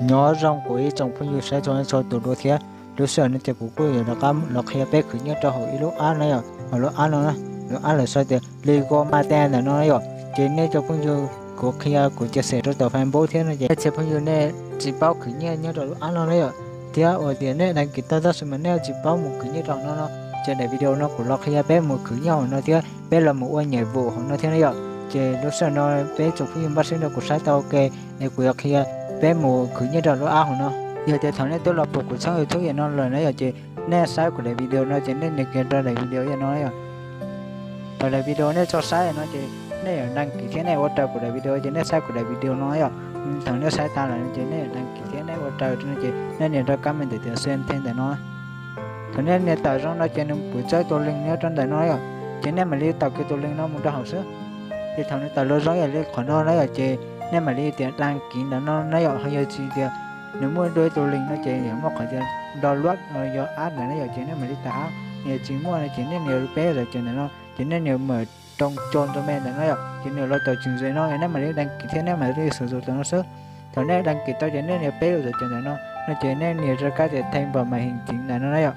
Nyob zoo kuv ib tsoom phooj ywg saib txhua txhua tus dua thiab. Lub sij hawm no ces kuv kuj yuav rov qab los qhia peb khwv nyiaj rau hauv ib lub app na yom, hauv lub app no, lub app lawv sau tias Lingo Master ntawm no na yom. Ces nej cov phooj ywg, kuv qhia kuv chia sẻ rau tom Facebook thiab no ces nej txhia phooj ywg nej tsis paub khwv nyiaj nyob rau lub app no na yom, thiab uas tias nej đăng ký tau tab sis mas nej tsis paub mus khwv nyiaj rau hauv no no, ces daim video no kuv los qhia peb mus khwv nyiaj hauv no thiab peb los mus ua nhiệm vụ hauv no thiab na yom. Ces lub sij hawm no peb tsoom phooj ywg npaj siab nrog kuv saib tau ua ke, es kuv yuav qhia peb mus khwv nyiaj rau lub app hauv no. Yog tias thaum nej twb los pom kuv tshooj YouTube yam no lawm na yom, ces nej saib kuv daim video no ces nej nias kiag rau daim video yam no yom. Thaum daim video nej tso saib no ces nej yuav đăng ký thiab nej ua raws kuv daim video ces nej saib kuv daim video no yom. Thaum nej saib tas lawm ces nej yuav đăng ký thiab nej ua raws no ces nej nias rau kab me ntawm tias xem thêm ntawm no. Thaum nej nias tawm zoo no ces nws pub txawb tus link nyob rau ntawm no yom, ces nej mam li tawm kiag tus link no mus rau hauv xwb. Ces thaum nws tawm los zoo ib yam li qhov no na yom, ces nej mam li tias đăng ký ntawm no na yom, ho yog tsis tias nws muaj dua tus link no ces yog muaj qhov tias download yog app ntawm no yom, ces nej mam li tawm hab. Yog tsis muaj no ces nej nias peb zaum caum ntawm no ces nej nias mở trò chơi ntawm me ntawm no yom, ces nws los tawm tseem ze no nej mam li đăng ký thiab nej mam li sử dụng tus no xwb. Thaum nej đăng ký tau ces nej nias peb zaum caum ntawm no, no ces nej nias rau kab tias thêm vào màn hình chính ntawm no na yom.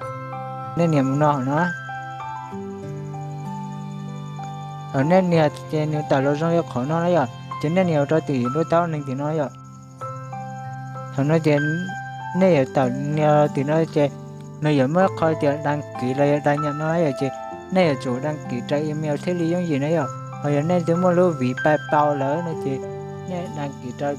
Nej nias mus no hauv no. Thaum nej nias ces nws tawm los zoo li qhov no na yom, ces nej nias rau tim lub taub neeg tim no yom. Thaum no ces nej yuav tawm nias tim no ces nws yuav muaj qhov tias đăng ký los yog đăng nhập no yom, ces nej yuav tsum đăng ký rau email thiaj li yooj yim na yom. Ho yog nej twb muaj lub vis PayPal lawm no ces nej đăng ký rau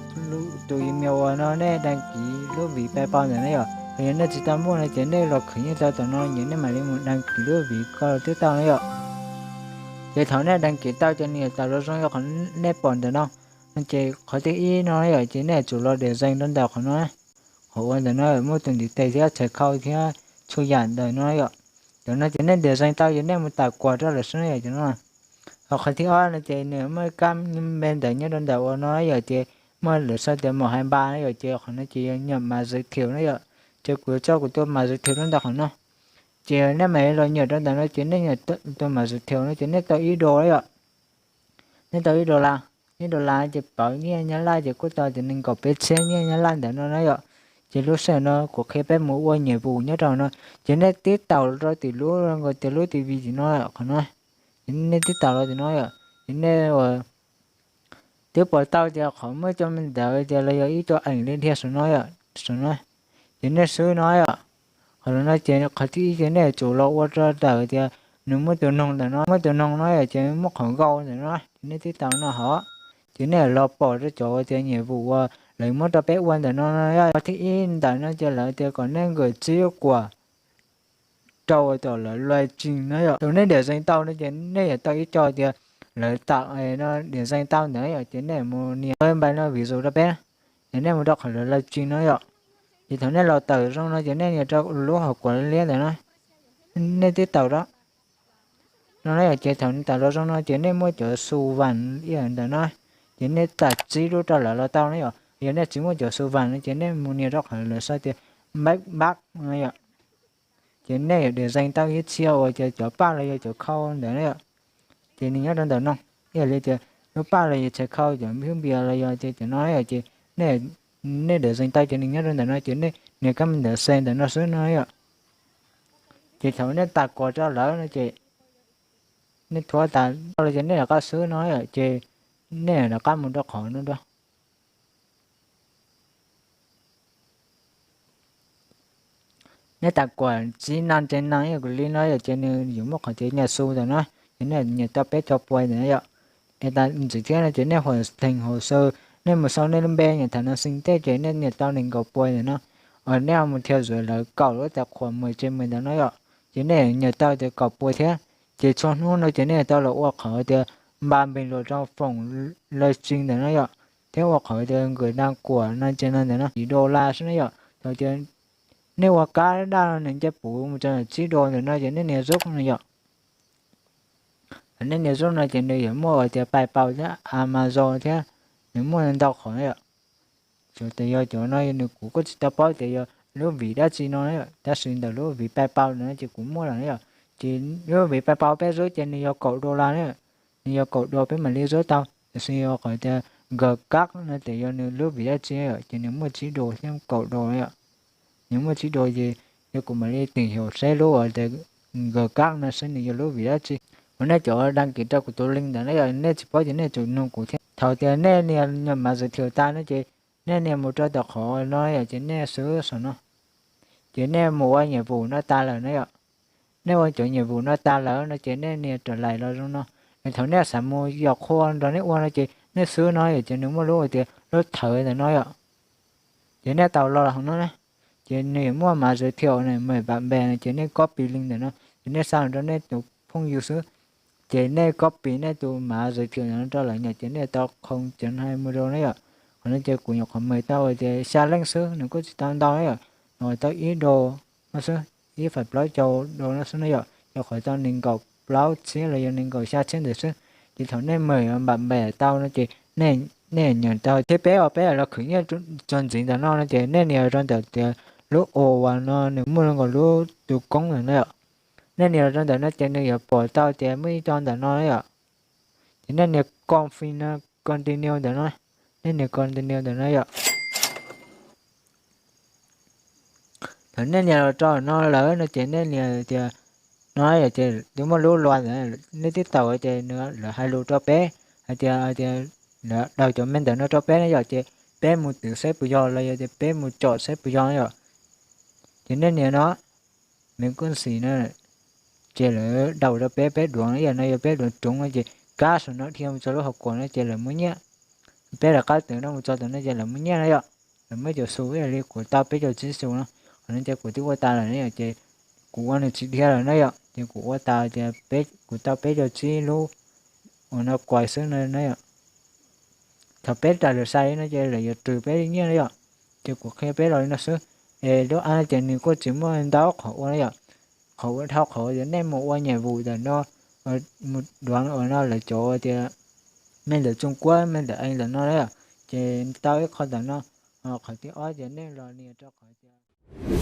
tus email uas no nej đăng ký lub vis PayPal ntawm no yom. Ho yog nej tsis tau muaj no ces nej los khwv nyiaj tau tom no ces nej mam li mus đăng ký lub vis ko twb tau na yom. Ces thaum nej đăng ký tau ces nws yuav tawm los zoo li qhov nej pom ntawm no. No ces qhov thib ib no yom, ces nej yuav tsum los điểm danh rau ntawm qhov no. Qhov uas ntawm no muaj tus ntiv tes thiab txhais khau thiab txhua yam ntawm no yom. Cov no ces nej điểm danh tau ces nej mus tải quà rau lawm xwb no yom, cov no. Ho qhov thib ob no ces nws muaj kab me ntawm nyob rau ntawm uas no yom, ces muaj lawv sau tias một hai ba no yom, ces qhov no ces yog nhập mã giới thiệu no yom. Ces kuv yuav tso kuv tus mã giới thiệu rau ntawm qhov no. Ces nej mam los nyuam rau ntawm no ces nej nyuam tus mã giới thiệu no ces nej tau ib đô yom. Nej tau ib đô la, ib đô la ces pauv nyiaj Nyab Laj ces kuj tau tias nees nkaum peb txhiab nyiaj Nyab Laj ntawm no na yom. Ces lub sij hawm no kuv qhia peb mus ua nhiệm vụ nyob rau no, ces nej tib taus rau tim lub nkaus tias lub TV tim no qhov no, ces nej tib taus rau tim no yom, ces nej ua twb pom tau tias qhov muaj cov me ntawv tias los yog ib co ảnh li dhia saum no yom, saum no. Ces nej swb no yom. Qhov no ces qhov thib ib ces nej yuav tsum los ua rau ntawm tias nws muaj tus noog ntawm no, muaj tus noog no yom, ces muaj qhov nkau ntawm no ces nej tib taus no hov. Ces nej yuav los pom rau cov uas tias nhiệm vụ uas lawv muab rau peb ua ntawm no no yom. Qhov thib ib ntawm no ces lawv tias kom nej gửi txib quà rau tom lawv live stream no yom. Thaum nej điểm danh tau no ces nej yuav tau ib co tias lawv tawm no điểm danh tau ntawd yom, ces nej mus nias npais no ví dụ rau peb, ces nej mus rau qhov lawv live stream no yom. Ces thaum nej los tawm zoo no ces nej nias rau lub hauv kuam liab ntawm no, nej tib taus rau no na yom. Ces thaum tawm los zoo no ces nej muaj cov xu vam ib yam ntawm no, ces nej tawm txib lub rau lawv los tau na yom. Yog nej tsis muaj cov xu vam no ces nej mus nias rau qhov lawv sau tias back back no yom. Ces nej yuav điểm danh tau ib txhia uas ces cov paj los yog cov khau ntawd na yom. Ces nws nyob rau ntawm no, ib yam li tias lub paj los yog txhais khau, cov phwb npias los yog tias cov no yom, ces nej, nej điểm danh tau ces nws nyob rau ntawm no ces nej nias kab me ntawv xem ntawm no xwb no yom. Ces thaum nej tawm quas rau lawv no ces nej thuav tas los ces nej rov qab xwb no yom, ces nej rov qab mus rau qhov no dua. Nej tawm quas txib năm trên năm ib yam li no yom, ces nws yuav muaj qhov tias nhập số ntawm no, ces nej nias tau peb caug puas ntawm no yom. Es tas ntxiv thiab no ces nej hoàn thành hồ sơ, nej mus sau nej lub npe, nias thẻ an sinh tej ces nej nias tau nees nkaum puas ntawm no. Os nej mus theo dõi lawv kaum lub tài khoản mười trên mười ntawm no yom, ces nej nias tau tias kaum puas thiab. Ces txhua hnub no ces nej tau los ua qhov tias ba bình luận trong phòng live stream ntawm no yom, thiab ua qhov tias gửi năm của năm trên năm ntawm no, ib đô la xwb na yom. Thaum tias nej ua kab daj no nws nce puv mus rau tsib đô ntawm no ces nej nias zub no yom. Nej nias zub no ces nws yuav muaj uas tias PayPal thiab Amazon thiab, nws muaj ntau qhov yom. Tsuas tias yog cov no nws kuv kuj tsis tau paub tias yog lub vis dab tsi no, tab sis ntawm lub vis PayPal no ces kuv muaj lawm na yom. Ces lub vis PayPal peb zub ces nws yog kaum đô la na, nws yog kaum đô peb mam li zub tau, tiam sis yog qhov tias nkawg kab no tias yog nws lub vim dab tsi yom, ces nws muaj tsib do thiab kaum do yom. Nws muaj tsib do ces yog kuv mam li tìm hiểu seb lub uas tias nkawg kab no seb nws yog lub vim dab tsi. Uas nej cov đăng ký rau kuv tus link ntawm no yom, nej tsis paub ces nej tsum nug kuv thiab. Thaum tias nej nias mã giới thiệu tas no ces nej nias mus rau tom qhov no yom, ces nej xub saum no, ces nej mus ua nhiệm vụ no tas lawm no yom. Nej ua cov nhiệm vụ no tas lawm no ces nej nias trở lại los zoo no. Thaum nej xav mus yos qhua nrog nej ua no ces nej xub no yom, ces nws muaj lub tias lub thawv ntawm no yom. Ces nej tau los hauv no na, ces nws yuav muaj mã giới thiệu no, mời bạn bè no, ces nej copy link ntawm no, ces nej xa rau nej tus phooj ywg xwb. Ces nej copy nej tus mã giới thiệu ntawm no rau lawm yom, ces nej tau không chấm hai mươi đô na yom. Qhov no ces kuv nyuam qhuav mời tau tias xya leej xwb, nws kuj tsis tau ntau na yom, nws tau ib do no xwb, ib phẩy plaub caug do no xwb na yom, ces qhov tau nees nkaum plaub txhiab los yog nees nkaum xya txhiab ntawd xwb. Ces thaum nej mời bạn bè tau no ces nej nyeem tau thiab peb uas peb los khwv nyiaj txuas ntxiv ntawm no no ces nej nias rau ntawm tias lub uas no nws muaj zoo nkaus lub tus koob ntawm no yom. Nej nias rau ntawm no ces nws yuav pom tau tias muaj ib co ntawm no yom. Ces nej nias confirm no, continue ntawm no, nej nias continue ntawm no yom. Thaum nej nias los rau no lawm no ces nej nias tias no yom, ces twb muaj lub lua ntawm nej tib taus ces nws lawv hais lus rau peb hais tias, hais tias lawv daus cov me ntawm no rau peb na yom, ces peb mus twv saib puas yog los yog tias peb mus tsom saib puas yog na yom. Ces nej nias no, me kuj xis na, ces lawv daus rau peb, peb duav no yom, no yog peb duav roov no ces kab saum no dhia mus txog lub hauv kuam no ces lawv muaj nyiaj. Peb rov qab twv no mus txog tom no ces lawv muaj nyiaj na yom. Lawv muaj cov xu ib yam li kuv tau peb caug tsib xu no. Qhov no ces kuv twb ua tas lawm na yom, ces kuv ua nws tsis dhia lawm na yom, ces kuv ua tas tias peb, kuv tau peb caug tsib lub uas no kuais xwb na yom. Thaum peb rais lawv sai li no ces lawv yuav rws peb nyiaj na yom. Ces kuv qhia peb los li no xwb. Es lub app no ces nws kuj tsis muaj ntau qhov ua na yom. Qhov ua dhau qhov tias nej mus ua nhiệm vụ ntawm no, mus duav uas no lawv cov tias me ntawm Trung Quốc, me ntawm Anh ntawm no na yom, ces tau ib qho ntawm no. Qhov thib ob ces nej los nias rau qhov tias